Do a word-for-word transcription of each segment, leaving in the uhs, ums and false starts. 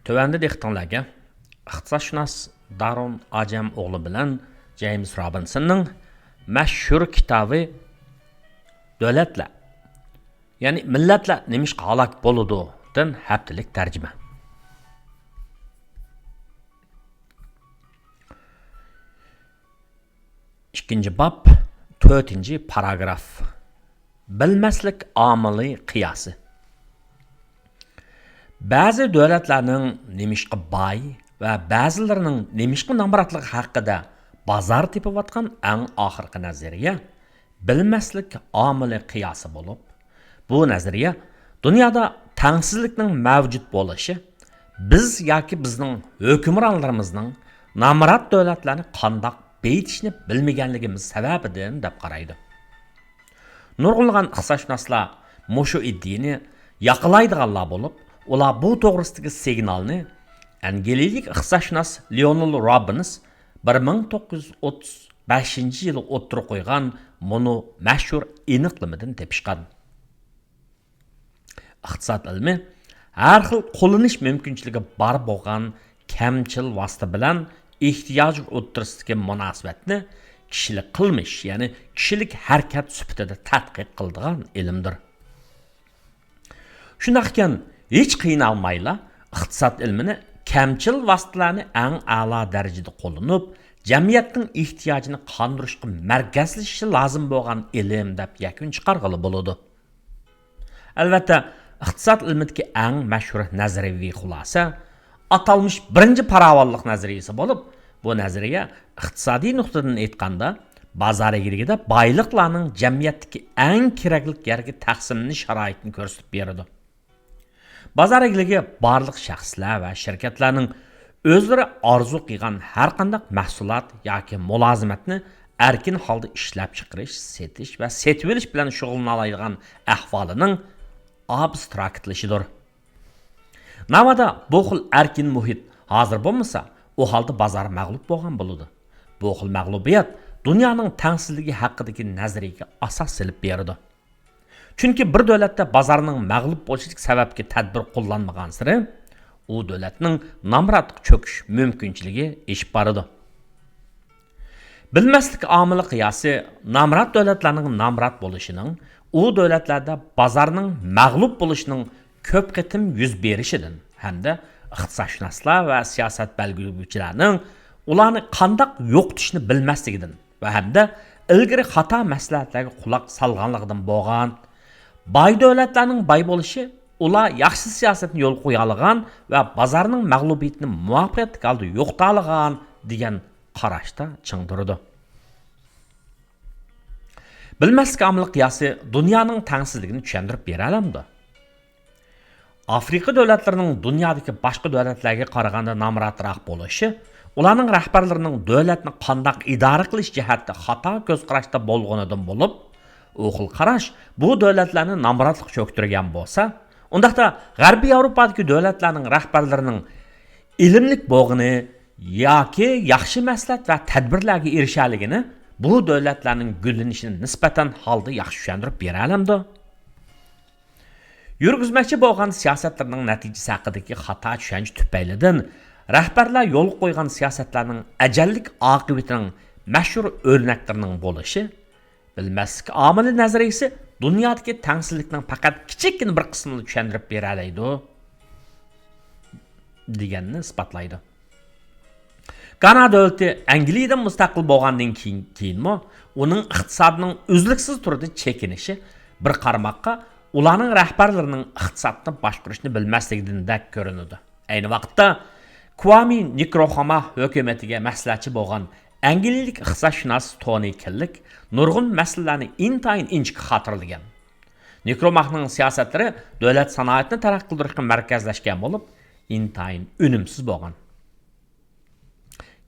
تۆۋەندە دىققىتىڭلارگە ئىقتىسادشۇناس دارون ئاجەم ئوغلى بىلەن جېيمس رابىنسوننىڭ مەشھۇر كىتابى دۆلەتلەر، يەنى مىللەتلەر نېمىشقا ھالاك بولىدۇ؟ دىن ھەپتىلىك تەرجىمە. ئىككىنچى باب، تۆتىنچى پاراگراف. بىلمەسلىك ئامىلى قىياسى. بەزى دۆلەتلەرنىڭ نېمىشقا باي ۋە بەزىلىرىنىڭ نېمىشقا نامراتلىقى ھەققىدە بازار تېپىۋاتقان ئەڭ ئاخىرقى نەزەرىيە بىلمەسلىك ئامىلى قىياسى بولۇپ، بۇ نەزەرىيە دۇنيادا تەڭسىزلىكنىڭ مەۋجۇت بولۇشى، بىز ياكى بىزنىڭ ھۆكۈمرانلىرىمىزنىڭ نامرات دۆلەتلەرنى قانداق بېيىتىشنى بىلمىگەنلىكىمىز سەۋەبىدىن دەپ قارايدۇ. نۇرغۇنلىغان ئىقتىسادشۇناسلار مۇشۇ ئىدىيىنى ياقلايدىغانلار بولۇپ، ئۇلار بۇ توغرىسىدىكى سىگنالنى ئەنگلىيەلىك ئىقتىسادشۇناس لېئونېل رابىنس بىر مىڭ توققۇز يۈز ئوتتۇز بەشىنچى يىلى ئوتتۇرىغا قويغان مۇنۇ مەشھۇر ئېنىقلىمىدىن تېپىشقان. ئىقتىساد ئىلمى ھەر خىل قوللىنىش مۇمكىنچىلىكى بار بولغان كەمچىل ۋاسىتە بىلەن ئېھتىياج ئوتتۇرىسىدىكى مۇناسىۋەتنى كىشىلىك قىلمىش، يەنى كىشىلىك ھەرىكەت سۈپىتىدە تەتقىق قىلىدىغان ئىلىمدۇر. شۇنداق ئىكەن، ھېچ قىينالمايلا ئىقتىساد ئىلمىنى كەمچىل ۋاسىتىلەرنى ئەڭ ئەلا دەرىجىدە قوللىنىپ، جەمئىيەتنىڭ ئېھتىياجىنى قاندۇرۇشقا مەركەزلىشىشى لازىم بولغان ئىلىم دەپ يەكۈن چىقارغىلى بولىدۇ. ئەلۋەتتە، ئىقتىساد ئىلمىدىكى ئەڭ مەشھۇر نەزەرىيەۋى خۇلاسە ئاتالمىش بىرىنچى پاراۋانلىق نەزەرىيىسى بولۇپ، بۇ نەزەرىيە ئىقتىسادىي نۇقتىدىن ئېيتقاندا، بازار ئىگىلىكىدە بايلىقلارنىڭ جەمئىيەتتىكى ئەڭ كېرەكلىك يەرگە تەقسىملىنىش شارائىتىنى كۆرسىتىپ بېرىدۇ. بازار ئىگىلىكى بارلىق شەخسلەر ۋە شىركەتلەرنىڭ ئۆزلىرى ئارزۇ قىلغان ھەرقانداق مەھسۇلات ياكى مۇلازىمەتنى ئەركىن ھالدا ئىشلەپچىقىرىش، سېتىش ۋە سېتىۋېلىش بىلەن شۇغۇللىنالايدىغان ئەھۋالىنىڭ ئابستراكتلىشىدۇر. ناۋادا بۇ خىل ئەركىن مۇھىت ھازىر بولمىسا، ئۇ ھالدا بازار مەغلۇپ بولغان بولىدۇ. بۇ خىل مەغلۇبىيەت دۇنيانىڭ تەڭسىزلىكى ھەققىدىكى نەزەرىيەگە ئاساس سېلىپ بېرىدۇ. چۈنكى بىر دۆلەتتە بازارنىڭ مەغلۇپ بولۇشىدىكى سەۋەبكە تەدبىر قوللانمىغانسېرى، ئۇ دۆلەتنىڭ نامراتلىققا چۆكۈش مۇمكىنچىلىكى ئېشىپ بارىدۇ. بىلمەسلىك ئامىلى قىياسى نامرات دۆلەتلەرنىڭ نامرات بولۇشىنىڭ، ئۇ دۆلەتلەردە بازارنىڭ مەغلۇپ بولۇشىنىڭ كۆپ قېتىم يۈز بېرىشىدىن ھەمدە ئىقتىسادشۇناسلار ۋە سىياسەت بەلگىلىگۈچىلەرنىڭ ئۇلارنى قانداق يوقىتىشنى بىلمەسلىكىدىن ۋە ھەمدە ئىلگىرى خاتا مەسلىھەتلەرگە قۇلاق سالغانلىقىدىن بولغان. باي دۆلەتلەرنىڭ باي بولۇشى ئۇلار ياخشى سىياسەتنى يولغا قويالىغان ۋە بازارنىڭ مەغلۇبىيىتىنى مۇۋەپپەقىيەتلىك ھالدا يوقىتالىغان دېگەن قاراشتا چىڭ تۇرىدۇ. بىلمەسلىك ئامىلى قىياسى دۇنيانىڭ تەڭسىزلىكىنى چۈشەندۈرۈپ بېرەلەمدۇ؟ ئافرىقا دۆلەتلىرىنىڭ دۇنيادىكى باشقا دۆلەتلەرگە قارىغاندا نامراتراق بولۇشى، ئۇلارنىڭ رەھبەرلىرىنىڭ دۆلەتنى قانداق ئىدارە قىلىش جەھەتتە خاتا كۆز قاراشتا بولغىنىدىن بولۇپ، ئۇ خىل قاراش بۇ دۆلەتلەرنى نامراتلىققا چۆكتۈرگەن بولسا، ئۇنداقتا غەربىي ياۋروپادىكى دۆلەتلەرنىڭ رەھبەرلىرىنىڭ ئىلىملىك بولغىنى ياكى ياخشى مەسلىھەت ۋە تەدبىرلەرگە ئېرىشەلىگىنى بۇ دۆلەتلەرنىڭ گۈللىنىشىنى نىسبەتەن ھالدا ياخشى چۈشەندۈرۈپ بېرەلەمدۇ؟ يۈرگۈزمەكچى بولغان سىياسەتلىرىنىڭ نەتىجىسى ھەققىدىكى خاتا چۈشەنچە تۈپەيلىدىن رەھبەرلەر يولغا قويغان سىياسەتلەرنىڭ ئەجەللىك ئاقىۋىتىنىڭ مەشھۇر ئۆرنەكلىرىنىڭ بولۇشى، بىلمەسلىك ئامىلى نەزەرىيىسى دۇنيادىكى تەڭسىزلىكنىڭ پەقەت كىچىككىنە بىر قىسمىنى چۈشەندۈرۈپ بېرەلەيدۇ، دېگەننى ئىسپاتلايدۇ. گانا دۆلىتى ئەنگلىيەدىن مۇستەقىل بولغاندىن كېيىن، كېيىنمۇ ئۇنىڭ ئىقتىسادىنىڭ ئۈزلۈكسىز تۈردە چېكىنىشى بىر قارىماققا ئۇلارنىڭ رەھبەرلىرىنىڭ ئىقتىسادنى باشقۇرۇشنى بىلمەسلىكىدىندەك كۆرۈنىدۇ. ئەينى ۋاقىتتا كۇۋامى نىكروخاما ھۆكۈمىتىگە مەسلىھەتچى بولغان ئەنگلىيەلىك ئىقتىسادشۇناس تونى كىللىك نۇرغۇن مەسىلىلەرنى ئىنتايىن ئىنچىكە خاتىرىلىگەن. نىكروماخنىڭ سىياسەتلىرى دۆلەت سانائەتنى تەرەققىي قىلدۇرۇشقا مەركەزلەشكەن بولۇپ، ئىنتايىن ئۈنۈمسىز بولغان.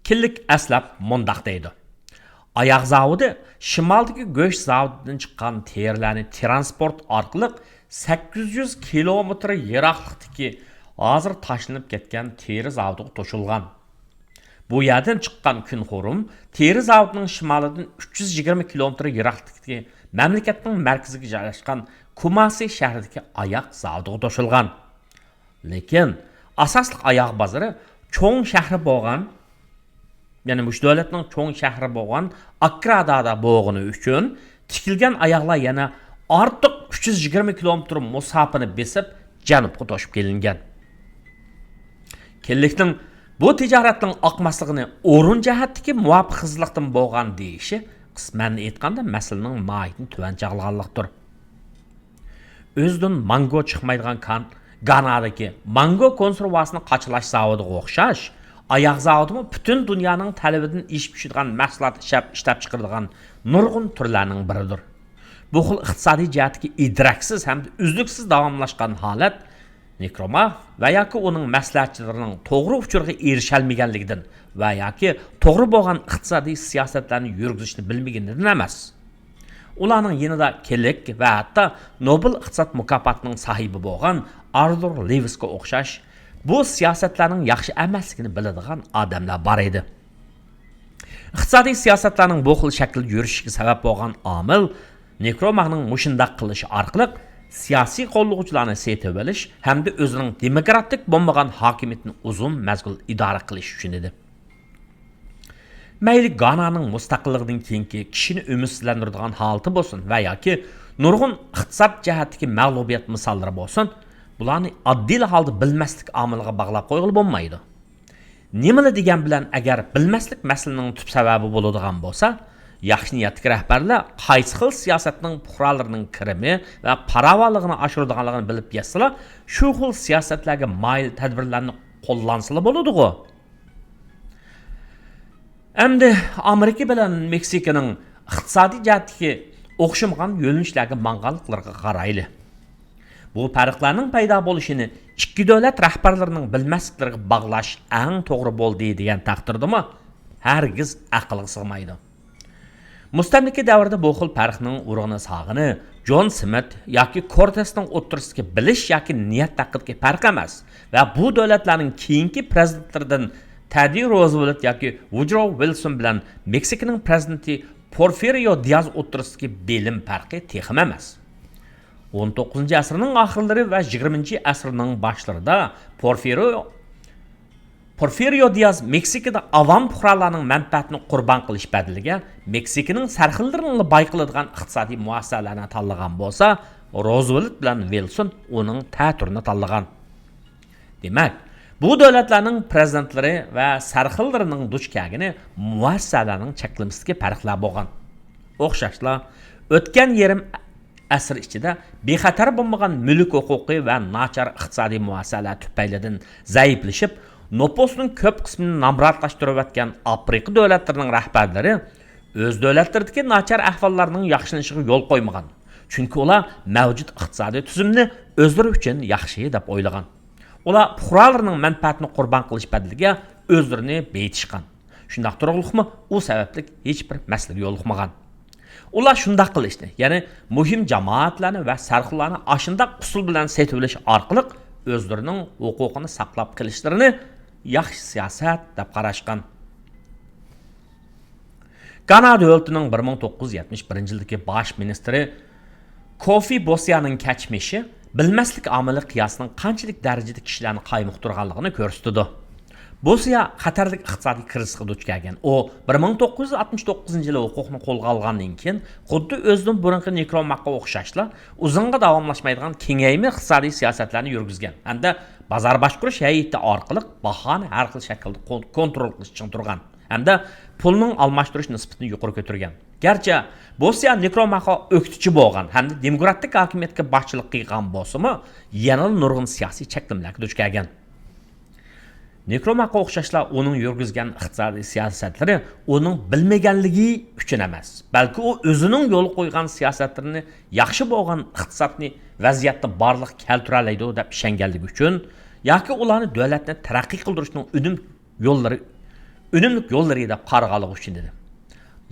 كىللىك ئەسلەپ مۇنداق دەيدۇ: ئاياغ زاۋۇتى شىمالدىكى گۆش زاۋۇتىدىن چىققان تېرىلەرنى تىرانسپورت ئارقىلىق سەككىز يۈز كىلومېتىر يىراقلىقتىكى، ھازىر تاشلىنىپ كەتكەن تېرە زاۋۇتىغا توشۇلغان. بۇ يەردىن چىققان كۈنخورۇم تېرە زاۋۇتىنىڭ شىمالىدىن ئۈچ يۈز يىگىرمە كىلومېتىر يىراقلىقتىكى مەملىكەتنىڭ مەركىزىگە جايلاشقان كۇماسى شەھىرىدىكى ئاياغ زاۋۇتىغا توشۇلغان. لېكىن ئاساسلىق ئاياغ بازىرى چوڭ شەھىرى بولغان، يەنى مۇشۇ دۆلەتنىڭ چوڭ شەھىرى بولغان ئاكرادادا بولغىنى ئۈچۈن، تىكىلگەن ئاياغلار يەنە ئارتۇق ئۈچ يۈز يىگىرمە كىلومېتىر مۇساپىنى بېسىپ، جەنۇبقا توشۇپ كېلىنگەن. كېنلىكنىڭ بۇ تىجارەتنىڭ ئاقماسلىقىنى ئورۇن جەھەتتىكى مۇۋاپىقسىزلىقتىن بولغان دېيىشى، قىسمەن ئېيتقاندا، مەسىلىنىڭ ماھىيىتىنى تۆۋەن چاغلىغانلىقتۇر. ئۆزىدىن مانگو چىقمايدىغان كان-، گانادىكى مانگو كونسېرۋاسىنى قاچىلاش زاۋۇتىغا ئوخشاش، ئاياغ زاۋۇتىمۇ پۈتۈن دۇنيانىڭ تەلىپىدىن ئېشىپ چۈشىدىغان مەھسۇلات ئىشلەپ، ئىشلەپچىقىرىدىغان نۇرغۇن تۈرلەرنىڭ بىرىدۇر. بۇ خىل ئىقتىسادىي جەھەتتىكى ئىدراكسىز ھەمدە ئۈزلۈكسىز داۋاملاشقان ھالەت نېكروماف ۋە ياكى ئۇنىڭ مەسلىھەتچىلىرىنىڭ توغرا ئۇچۇرغا ئېرىشەلمىگەنلىكىدىن ۋە ياكى توغرا بولغان ئىقتىسادىي سىياسەتلەرنى يۈرگۈزۈشنى بىلمىگىنىدىن ئەمەس. ئۇلارنىڭ يېنىدا كېنلىك ۋە ھەتتا نوبېل ئىقتىساد مۇكاپاتىنىڭ ساھىبى بولغان ئاردۇر لېۋىسقا ئوخشاش بۇ سىياسەتلەرنىڭ ياخشى ئەمەسلىكىنى بىلىدىغان ئادەملەر بار ئىدى. ئىقتىسادىي سىياسەتلەرنىڭ بۇ خىل شەكىلدە يۈرۈشىگە سەۋەب بولغان ئامىل نېكروماخنىڭ مۇشۇنداق قىلىشى ئارقىلىق سىياسىي قوللىغۇچىلارنى سېتىۋېلىش ھەمدە ئۆزىنىڭ دېموكراتىك بولمىغان ھاكىمىيىتىنى ئۇزۇن مەزگىل ئىدارە قىلىش ئۈچۈن ئىدى. مەيلى گانانىڭ مۇستەقىللىقىدىن كېيىنكى كىشىنى ئۈمىدسىزلەندۈرىدىغان ھالىتى بولسۇن ۋە ياكى نۇرغۇن ئىقتىساد جەھەتتىكى مەغلۇبىيەت مىساللىرى بولسۇن، بۇلارنى ئاددىيلا ھالدا بىلمەسلىك ئامىلىغا باغلاپ قويغىلى بولمايدۇ. نېمىلا دېگەن بىلەن، ئەگەر بىلمەسلىك مەسىلىنىڭ تۈپ سەۋەبى بولىدىغان بولسا، ياخشى نىيەتلىك رەھبەرلەر قايسى خىل سىياسەتنىڭ پۇقرالىرىنىڭ كىرىمى ۋە پاراۋانلىقىنى ئاشۇرىدىغانلىقىنى بىلىپ يەتسىلا، شۇ خىل سىياسەتلەرگە مايىل تەدبىرلەرنى قوللانسىلا بولىدىغۇ. ئەمدى ئامېرىكا بىلەن مېكسىكىنىڭ ئىقتىسادىي جەھەتتىكى ئوخشىمىغان يۆنىلىشلەرگە ماڭغانلىقلىرىغا قارايلى. بۇ پەرقلەرنىڭ پەيدا بولۇشىنى ئىككى دۆلەت رەھبەرلىرىنىڭ بىلمەسلىكلىرىگە باغلاش ئەڭ توغرا بولدى دېگەن تەقدىردىمۇ، ھەرگىز ئەقىلگە سىغمايدۇ. مۇستەملىكە دەۋرىدە بۇ خىل پەرقنىڭ ئۇرۇقىنى سالغىنى جون سمىت ياكى كورتېسنىڭ ئوتتۇرىسىدىكى بىلىش ياكى نىيەت ھەققىدىكى پەرق ئەمەس ۋە بۇ دۆلەتلەرنىڭ كېيىنكى پىرېزىدېنتلىرىدىن تېددى روزۋېلت ياكى ۋۇدرو ۋىلسون بىلەن مېكسىكىنىڭ پىرېزىدېنتى پورفىرىيو دىياز ئوتتۇرىسىدىكى بىلىم پەرقى تېخىمۇ ئەمەس. ئون توققۇزىنچى ئەسىرنىڭ ئاخىرلىرى ۋە يىگىرمىنچى ئەسىرنىڭ باشلىرىدا پورفىرىيو پورفىرىيو دىياز مېكسىكىدا ئاۋام پۇقرالارنىڭ مەنپەئەتىنى قۇربان قىلىش بەدىلىگە مېكسىكىنىڭ سەرخىللىرىنىلا باي قىلىدىغان ئىقتىسادىي مۇئەسسەلەرنى تاللىغان بولسا، روزۋېلت بىلەن ۋىلسون ئۇنىڭ تەتۈرىنى تاللىغان. دېمەك، بۇ دۆلەتلەرنىڭ پىرېزىدېنتلىرى ۋە سەرخىللىرىنىڭ دۇچ كەلگىنى مۇئەسسەلەرنىڭ چەكلىمىسىدىكى پەرقلەر بولغان. ئوخشاشلا، ئۆتكەن يېرىم ئەسىر ئىچىدە بىخەتەر بولمىغان مۈلۈك ھوقۇقى ۋە ناچار ئىقتىسادىي مۇئەسسەلەر تۈپەيلىدىن زەئىپلىشىپ، نوپۇسنىڭ كۆپ قىسمىنى نامراتلاشتۇرۇۋەتكەن ئافرىقا دۆلەتلىرىنىڭ رەھبەرلىرى ئۆز دۆلەتلىرىدىكى ناچار ئەھۋاللارنىڭ ياخشىلىنىشىغا يول قويمىغان. چۈنكى ئۇلار مەۋجۇت ئىقتىسادىي تۈزۈمنى ئۆزلىرى ئۈچۈن ياخشى دەپ ئويلىغان. ئۇلار پۇقرالىرىنىڭ مەنپەئەتىنى قۇربان قىلىش بەدىلىگە ئۆزلىرىنى بېيىتىشقان. شۇنداق تۇرۇقلۇقمۇ، ئۇ سەۋەبلىك ھېچبىر مەسىلىگە يولۇقمىغان. ئۇلار شۇنداق قىلىشنى، يەنى مۇھىم جامائەتلەرنى ۋە سەرخىللارنى ئاشۇنداق ئۇسۇل بىلەن سېتىۋېلىش ئارقىلىق ئۆزلىرىنىڭ ھوقۇقىنى ساقلاپ قېلىشلىرىنى ياخشى سىياسەت دەپ قاراشقان. گانا دۆلىتىنىڭ بىر مىڭ توققۇز يۈز يەتمىش بىرىنچى يىلدىكى باش مىنىستىرى كوفى بوسيانىڭ كەچمىشى بىلمەسلىك ئامىلى قىياسىنىڭ قانچىلىك دەرىجىدە كىشىلەرنى قايمۇقتۇرغانلىقىنى كۆرسىتىدۇ. بوسيا خەتەرلىك ئىقتىسادىي كىرىزىسقا دۇچ كەلگەن. ئۇ بىر مىڭ توققۇز يۈز ئاتمىش توققۇزىنچى يىلى ھوقۇقنى قولغا ئالغاندىن كېيىن، خۇددى ئۆزىدىن بۇرۇنقى نېكروماخقا ئوخشاشلا، ئۇزۇنغا داۋاملاشمايدىغان كېڭەيمە ئىقتىسادىي سىياسەتلەرنى يۈرگۈزگەن ھەمدە بازار باشقۇرۇش ھەيئىتى ئارقىلىق باھانى ھەر خىل شەكىلدە كون-، كونترول قىلىشقا چىڭ تۇرغان ھەمدە پۇلنىڭ ئالماشتۇرۇش نىسبىتىنى يۇقىرى كۆتۈرگەن. گەرچە بوسيا نېكروماخا ئۆكتىچى بولغان ھەمدە دېموكراتىك ھاكىمىيەتكە باشچىلىق قىلغان بولسىمۇ، يەنىلا نۇرغۇن سىياسىي چەكلىمىلەرگە دۇچ كەلگەن. نېكروماخا ئوخشاشلا ئۇنىڭ يۈرگۈزگەن ئىقتىسادىي سىياسەتلىرى ئۇنىڭ بىلمىگەنلىكى ئۈچۈن ئەمەس، بەلكى ئۇ ئۆزىنىڭ يولغا قويغان سىياسەتلىرىنى ياخشى بولغان ئىقتىسادنى ۋەزىيەتنى بارلىققا كەلتۈرەلەيدۇ دەپ ئىشەنگەنلىكى ئۈچۈن ياكى ئۇلارنى دۆلەتنى تەرەققىي قىلدۇرۇشنىڭ ئۈنۈم يوللىرى، ئۈنۈملۈك يوللىرى دەپ قارىغانلىقى ئۈچۈن ئىدى.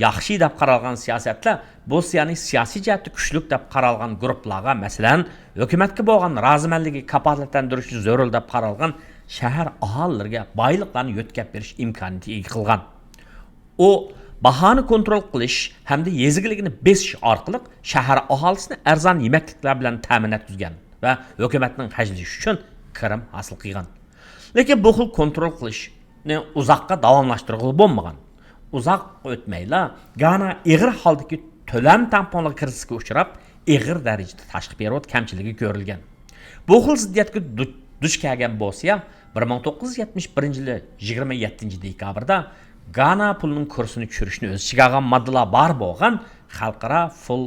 ياخشى دەپ قارالغان سىياسەتلەر بوسيانى سىياسىي جەھەتتە كۈچلۈك دەپ قارالغان گۇرۇپپىلارغا، مەسىلەن، ھۆكۈمەتكە بولغان رازىمەنلىكى كاپالەتلەندۈرۈشى زۆرۈر دەپ قارالغان شەھەر ئاھالىلىرىگە بايلىقلارنى يۆتكەپ بېرىش ئىمكانىيىتى ئىگە قىلغان. ئۇ باھانى كونترول قىلىش ھەمدە يېزا ئىگىلىكىنى بېسىش ئارقىلىق شەھەر ئاھالىسىنى ئەرزان يېمەكلىكلەر بىلەن تەمىن ئەتكۈزگەن ۋە ھۆكۈمەتنىڭ خەجلىشى ئۈچۈن كىرىم ھاسىل قىلغان. لېكىن بۇ خىل كونترول قىلىشنى ئۇزاققا داۋاملاشتۇرغىلى بولمىغان. ئۇزاق ئۆتمەيلا گانا ئېغىر ھالدىكى تۆلەم تەڭپۇڭلۇق كىرىزىسكە ئۇچراپ، ئېغىر دەرىجىدە تاشقى پېرېۋوت كەمچىلىكى كۆرۈلگەن. بۇ خىل زىددىيەتكە دۇ-، دۇچ كەلگەن بوسىيا بىر مىڭ توققۇز يۈز يەتمىش بىرىنچى يىلى يىگىرمە يەتتىنچى دېكابىردا گانا پۇلىنىڭ كۇرسىنى چۈشۈرۈشنى ئۆز ئىچىگە ئالغان ماددىلار بار بولغان خەلقئارا پۇل،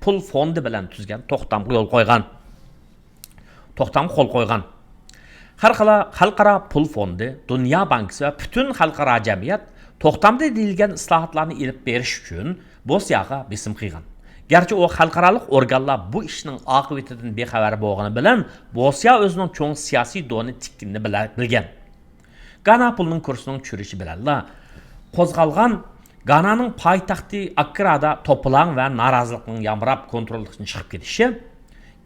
پۇل فوندى بىلەن تۈزگەن توختامغا يول قويغان. توختامغا قول قويغان. خەلقئارا، خەلقئارا پۇل فوندى، دۇنيا بانكىسى ۋە پۈتۈن خەلقئارا جەمئىيەت توختامدا دېيىلگەن ئىسلاھاتلارنى ئېلىپ بېرىش ئۈچۈن بوسىياغا بېسىم قىلغان. گەرچە ئۇ خەلقئارالىق ئورگانلار بۇ ئىشنىڭ ئاقىۋىتىدىن بىخەۋەر بولغىنى بىلەن، بوسىيا ئۆزىنىڭ چوڭ سىياسىي دونى تىككىنىنى بىلە-، بىلگەن. گانا پۇلىنىڭ كۇرسىنىڭ چۈشۈرۈشى بىلەنلا قوزغالغان گانانىڭ پايتەختى ئاكرادا توپىلاڭ ۋە نارازىلىقنىڭ يامراپ كونترولدىن چىقىپ كېتىشى،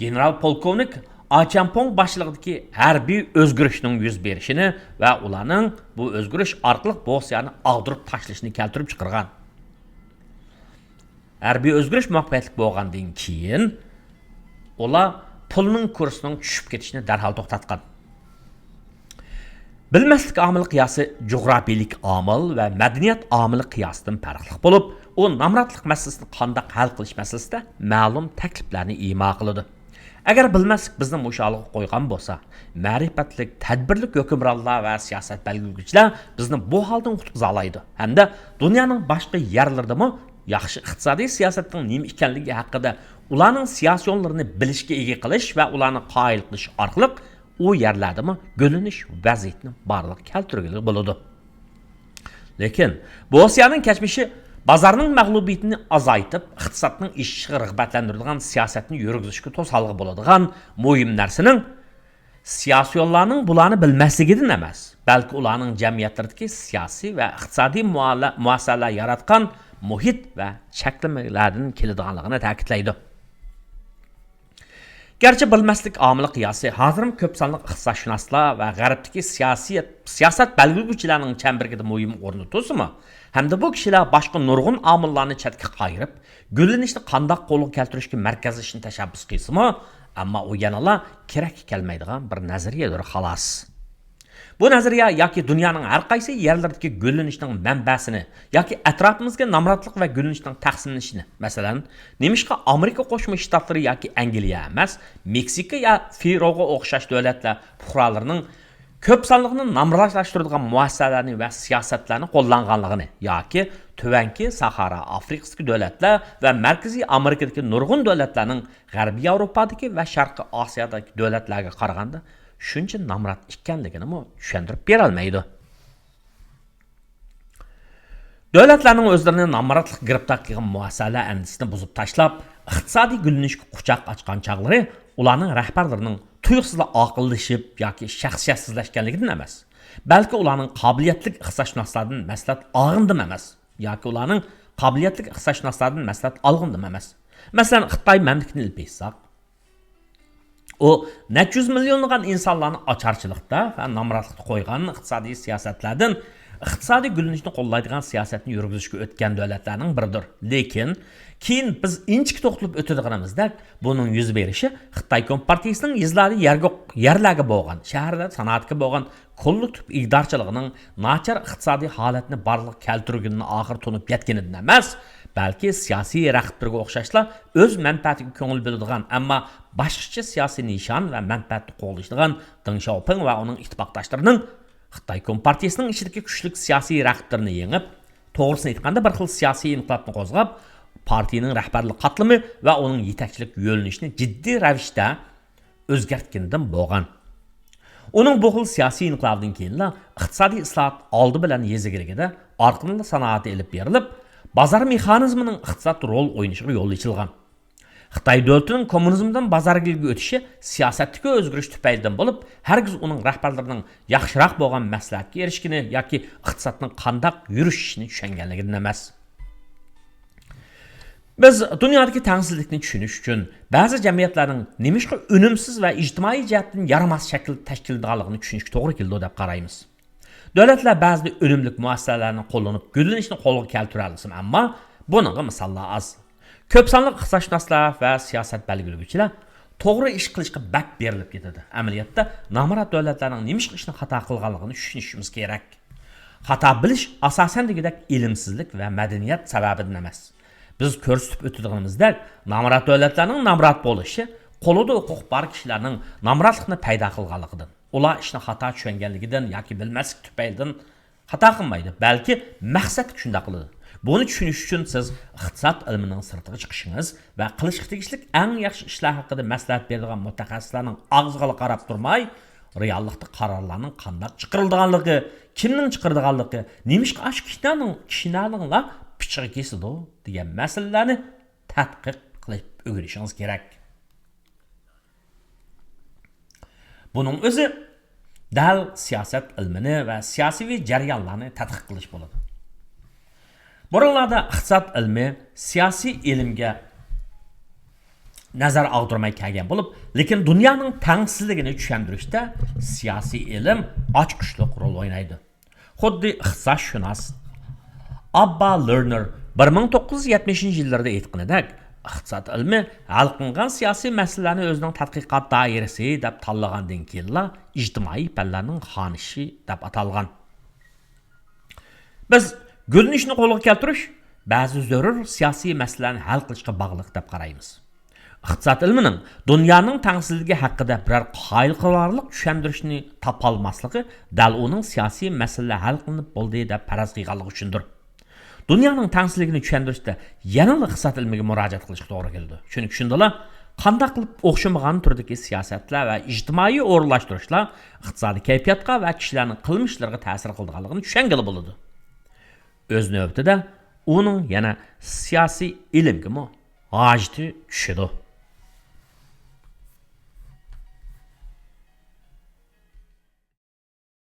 گېنېرال پولكوۋنىك ئاچامپوڭ باشچىلىقىدىكى ھەربىي ئۆزگىرىشنىڭ يۈز بېرىشىنى ۋە ئۇلارنىڭ بۇ ئۆزگىرىش ئارقىلىق بوسىيانى ئاغدۇرۇپ تاشلىشىنى كەلتۈرۈپ چىقارغان. ھەربىي ئۆزگىرىش مۇۋەپپەقىيەتلىك بولغاندىن كېيىن، ئۇلار پۇلنىڭ كۇرسىنىڭ چۈشۈپ كېتىشىنى دەرھال توختاتقان. بىلمەسلىك ئامىلى قىياسى جۇغراپىيىلىك ئامىل ۋە مەدەنىيەت ئامىلى قىياسىدىن پەرقلىق بولۇپ، ئۇ نامراتلىق مەسىلىسىنى قانداق ھەل قىلىش مەسىلىسىدە مەلۇم تەكلىپلەرنى ئىما قىلىدۇ. ئەگەر بىلمەسلىك بىزنى مۇشۇ ھالغا قويغان بولسا، مەرىپەتلىك، تەدبىرلىك ھۆكۈمرانلار ۋە سىياسەت بەلگىلىگۈچىلەر بىزنى بۇ ھالدىن قۇتقۇزالايدۇ ھەمدە دۇنيانىڭ باشقا يەرلىرىدىمۇ ياخشى ئىقتىسادىي سىياسەتنىڭ نېمە ئىكەنلىكى ھەققىدە ئۇلارنىڭ سىياسىيونلىرىنى بىلىشكە ئىگە قىلىش ۋە ئۇلارنى قايىل قىلىش ئارقىلىق ئۇ يەرلەردىمۇ گۈللىنىش ۋەزىيىتىنى بارلىققا كەلتۈرگىلى بولىدۇ. لېكىن بوسىيانىڭ كەچمىشى بازارنىڭ مەغلۇبىيىتىنى ئازايتىپ، ئىقتىسادنىڭ ئېشىشىغا رىغبەتلەندۈرىدىغان سىياسەتنى يۈرگۈزۈشكە توسالغۇ بولىدىغان مۇھىم نەرسىنىڭ سىياسىيونلارنىڭ بۇلارنى بىلمەسلىكىدىن ئەمەس، بەلكى ئۇلارنىڭ جەمئىيەتلىرىدىكى سىياسىي ۋە ئىقتىسادىي مۇئالە-، مۇئەسسەلەر ياراتقان مۇھىت ۋە چەكلىمىلەردىن كېلىدىغانلىقىنى تەكىتلەيدۇ. گەرچە بىلمەسلىك ئامىلى قىياسى ھازىرمۇ كۆپ سانلىق ئىقتىسادشۇناسلار ۋە غەربتىكى سىياسىيەت، سىياسەت بەلگىلىگۈچىلەرنىڭ چەمبىرىكىدە مۇھىم ئورۇندا تۇرسىمۇ، ھەمدە بۇ كىشىلەر باشقا نۇرغۇن ئامىللارنى چەتكە قايرىپ، گۈللىنىشنى قانداق قولغا كەلتۈرۈشكە مەركەزلىشىشنى تەشەببۇس قىلسىمۇ، ئەمما ئۇ يەنىلا كېرەككە كەلمەيدىغان بىر نەزەرىيەدۇر، خالاس. بۇ نەزەرىيە ياكى دۇنيانىڭ ھەر قايسى يەرلىرىدىكى گۈللىنىشنىڭ مەنبەسىنى ياكى ئەتراپىمىزدىكى نامراتلىق ۋە گۈللىنىشنىڭ تەقسىملىنىشىنى، مەسىلەن، نېمىشقا ئامېرىكا قوشما شتاتلىرى ياكى ئەنگلىيە ئەمەس، مېكسىكا يا پېروغا ئوخشاش دۆلەتلەر پۇقرالىرىنىڭ كۆپ سانلىقنى نامراتلاشتۇرىدىغان مۇئەسسەسىلەرنى ۋە سىياسەتلەرنى قوللانغانلىقىنى ياكى تۆۋەنكى ساھارا ئافرىقىسىدىكى دۆلەتلەر ۋە مەركىزىي ئامېرىكىدىكى نۇرغۇن دۆلەتلەرنىڭ غەربىي ياۋروپادىكى ۋە شەرقىي ئاسىيادىكى دۆلەتلەرگە قارىغاندا شۇنچە نامرات ئىكەنلىكىنىمۇ چۈشەندۈرۈپ بېرەلمەيدۇ. دۆلەتلەرنىڭ ئۆزلىرىنى نامراتلىق گىرىپتار قىلغان مۇئەسسەسىلەر ئەندىزىسىنى بۇزۇپ تاشلاپ، ئىقتىسادىي گۈللىنىشكە قۇچاق ئاچقان چاغلىرى ئۇلارنىڭ رەھبەرلىرىنىڭ تۇيۇقسىزلا ئاقىللىشىپ ياكى شەخسىيەتسىزلەشكەنلىكىدىن ئەمەس، بەلكى ئۇلارنىڭ قابىلىيەتلىك ئىقتىسادشۇناسلاردىن مەسلىھەت ئالغىنىدىن ئەمەس، ياكى ئۇلارنىڭ قابىلىيەتلىك ئىقتىسادشۇناسلاردىن مەسلىھەت ئالغىنىدىن ئەمەس. مەسىلەن، خىتاي مەملىكىتىنى ئېلىپ ئېيتساق، ئۇ نەچچە يۈز مىليونلىغان ئىنسانلارنى ئاچارچىلىقتا ۋە نامراتلىقتا قويغان ئىقتىسادىي سىياسەتلەردىن ئىقتىسادىي گۈللىنىشنى قوللايدىغان سىياسەتنى يۈرگۈزۈشكە ئۆتكەن دۆلەتلەرنىڭ بىرىدۇر. لېكىن كېيىن بىز ئىنچىكە توختىلىپ ئۆتىدىغىنىمىزدەك، بۇنىڭ يۈز بېرىشى خىتاي كومپارتىيىسىنىڭ يېزىلاردا يەرگە، يەرلەرگە بولغان، شەھەرلەر، سانائەتكە بولغان كوللېكتىپ ئىگىدارچىلىقىنىڭ ناچار ئىقتىسادىي ھالەتنى بارلىققا كەلتۈرگىنىنى ئاخىر تونۇپ يەتكىنىدىن ئەمەس، بەلكى سىياسىي رەقىبلىرىگە ئوخشاشلا ئۆز مەنپەئەتىگە كۆڭۈل بۆلىدىغان، ئەمما باشقىچە سىياسىي نىشان ۋە مەنپەئەتنى قوغلىشىدىغان دېڭ شياۋپىڭ ۋە ئۇنىڭ ئىتتىپاقداشلىرىنىڭ خىتاي كومپارتىيىسىنىڭ ئىچىدىكى كۈچلۈك سىياسىي رەقىبلىرىنى يېڭىپ، توغرىسىنى ئېيتقاندا، بىر خىل سىياسىي ئىنقىلابنى قوزغاپ، پارتىيىنىڭ رەھبەرلىك قاتلىمى ۋە ئۇنىڭ يېتەكچىلىك يۆنىلىشىنى جىددىي رەۋىشتە ئۆزگەرتكىنىدىن بولغان. ئۇنىڭ بۇ خىل سىياسىي ئىنقىلابىدىن كېيىنلا ئىقتىسادىي ئىسلاھات ئالدى بىلەن يېزا ئىگىلىكىدە، ئارقىدىنلا سانائەتتە ئېلىپ بېرىلىپ، بازار مېخانىزمىنىڭ ئىقتىسادتا رول ئوينىشىغا يول ئېچىلغان. خىتاي دۆلىتىنىڭ كوممۇنىزمدىن بازار ئىگىلىكىگە ئۆتۈشى سىياسەتتىكى ئۆزگىرىش تۈپەيلىدىن بولۇپ، ھەرگىز ئۇنىڭ رەھبەرلىرىنىڭ ياخشىراق بولغان مەسلىھەتكە ئېرىشكىنى ياكى ئىقتىسادنىڭ قانداق يۈرۈشۈشىنى چۈشەنگەنلىكىدىن ئەمەس. بىز دۇنيادىكى تەڭسىزلىكنى چۈشىنىش ئۈچۈن، بەزى جەمئىيەتلەرنىڭ نېمىشقا ئۈنۈمسىز ۋە ئىجتىمائىي جەھەتتىن يارىماس شەكىلدە تەشكىللىنىدىغانلىقىنى چۈشىنىشكە توغرا كېلىدۇ دەپ قارايمىز. دۆلەتلەر بەزىدە ئۈنۈملۈك مۇئەسسەسىلەرنى قوللىنىپ، گۈللىنىشنى قولغا كەلتۈرەلىسىمۇ، ئەمما بۇنىڭغا مىساللار ئاز. كۆپ سانلىق ئىقتىسادشۇناسلار ۋە سىياسەت بەلگىلىگۈچىلەر توغرا ئىش قىلىشقا بەك بېرىلىپ كېتىدۇ. ئەمەلىيەتتە، نامرات دۆلەتلەرنىڭ نېمىشقا ئىشنى خاتا قىلغانلىقىنى چۈشىنىشىمىز كېرەك. خاتا بىلىش ئاساسەن دېگۈدەك ئىلىمسىزلىك ۋە مەدەنىيەت سەۋەبىدىن ئەمەس. بىز كۆرسىتىپ ئۆتىدىغىنىمىزدەك، نامرات دۆلەتلەرنىڭ نامرات بولۇشى قولىدا ھوقۇق بار كىشىلەرنىڭ نامراتلىقنى پەيدا قىلغانلىقىدىن، ئۇلار ئىشنى خاتا چۈشەنگەنلىكىدىن ياكى بىلمەسلىك تۈپەيلىدىن خاتا قىلمايدۇ، بەلكى مەقسەتلىك شۇنداق قىلىدۇ. بۇنى چۈشىنىش ئۈچۈن سىز ئىقتىساد ئىلمىنىڭ سىرتىغا چىقىشىڭىز ۋە قىلىشقا تېگىشلىك ئەڭ ياخشى ئىشلار ھەققىدە مەسلىھەت بېرىدىغان مۇتەخەسسىسلەرنىڭ ئاغزىغىلا قاراپ تۇرماي، رېئاللىقتا قارارلارنىڭ قانداق چىقىرىلىدىغانلىقى، كىمنىڭ چىقىرىدىغانلىقى، نېمىشقا ئاشۇ كىشىلەرنىڭ، كىشىلەرنىڭلا پىچىقى كېسىدۇ دېگەن مەسىلىلەرنى تەتقىق قىلىپ ئۆگىنىشىڭىز كېرەك. بۇنىڭ ئۆزى دەل سىياسەت ئىلمىنى ۋە سىياسىي جەريانلارنى تەتقىق قىلىش بولىدۇ. بۇرۇنلاردا ئىقتىساد ئىلمى سىياسىي ئىلىمگە نەزەر ئاغدۇرماي كەلگەن بولۇپ، لېكىن دۇنيانىڭ تەڭسىزلىكىنى چۈشەندۈرۈشتە سىياسىي ئىلىم ئاچقۇچلۇق رول ئوينايدۇ. خۇددى ئىقتىسادشۇناس ئاببا لېرنېر بىر مىڭ توققۇز يۈز يەتمىشىنچى يىللىرىدا ئېيتقىنىدەك، ئىقتىساد ئىلمى ھەل قىلىنغان سىياسىي مەسىلىلەرنى ئۆزىنىڭ تەتقىقات دائىرىسى دەپ تاللىغاندىن كېيىنلا ئىجتىمائىي پەنلەرنىڭ خانىشى دەپ ئاتالغان. بىز گۈللىنىشنى قولغا كەلتۈرۈش بەزى زۆرۈر سىياسىي مەسىلىلەرنى ھەل قىلىشقا باغلىق دەپ قارايمىز. ئىقتىساد ئىلمىنىڭ دۇنيانىڭ تەڭسىزلىكى ھەققىدە بىرەر قايىل قىلارلىق چۈشەندۈرۈشنى تاپالماسلىقى دەل ئۇنىڭ سىياسىي مەسىلىلەر ھەل قىلىنىپ بولدى دەپ پەرەز قىلغانلىقى ئۈچۈندۇر. دۇنيانىڭ تەڭسىزلىكىنى چۈشەندۈرۈشتە يەنىلا ئىقتىساد ئىلمىگە مۇراجىئەت قىلىشقا توغرا كېلىدۇ. چۈنكى شۇندىلا قانداق قىلىپ ئوخشىمىغان تۈردىكى سىياسەتلەر ۋە ئىجتىمائىي ئورۇنلاشتۇرۇشلار ئىقتىسادىي كەيپىياتقا ۋە كىشىلەرنىڭ قىلمىشلىرىغا تەسىر قىلىدىغانلىقىنى چۈشەنگىلى بولىدۇ. ئۆز نۆۋىتىدە ئۇنىڭ يەنە سىياسىي ئىلىمگىمۇ ھاجىتى چۈشىدۇ.